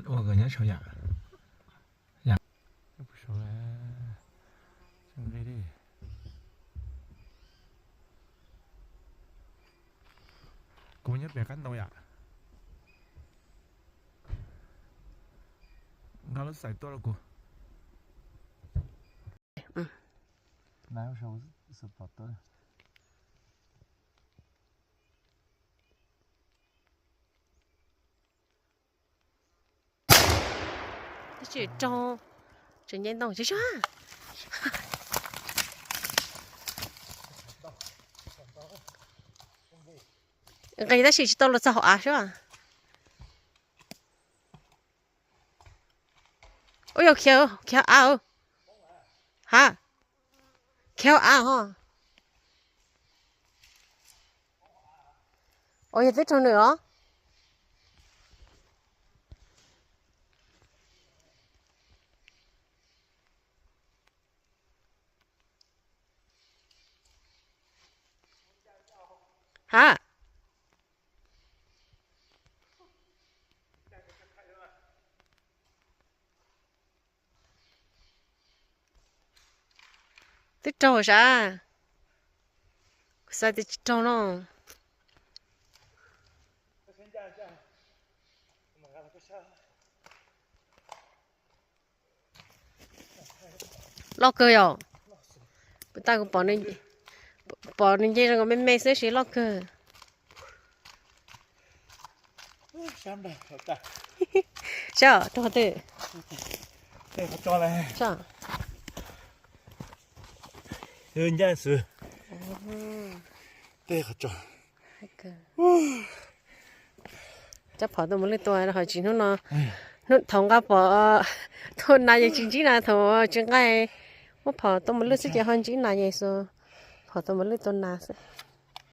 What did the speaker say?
Ua kawg nyob sau yam. Yam. Nqi li. Kuv nyob pem qab ntoo yam. Nqa lub xaim tuaj rau kuv. Tab sis raug, tseem nce ntoo tsis sab. Nqis tab sis tsis tau los txog hauv av sab. Ua yog khiav, khiav av. Ha, khiav av ho. Ua yog twb raug nws os. Ha, twb raug sav, kuv xav tias tsis raug no. Loj kawg yom. Puas tas kuv pom nws nce zoo nkaus me me xwb sis loj kawg. Saib rau qhov twg. Ncaj xwb. Tej qhov tso. Cab phom tuaj mus lwj tua ho tsis hnub no, hnub thaum nqa phom tuaj nas yeej tsis ntsib nas, thaum tsis nqa, muab phom tuaj mus lwj xwb ces ho ntsib nas yeej xwb. Phom tuaj mus lwj tua nas xwb.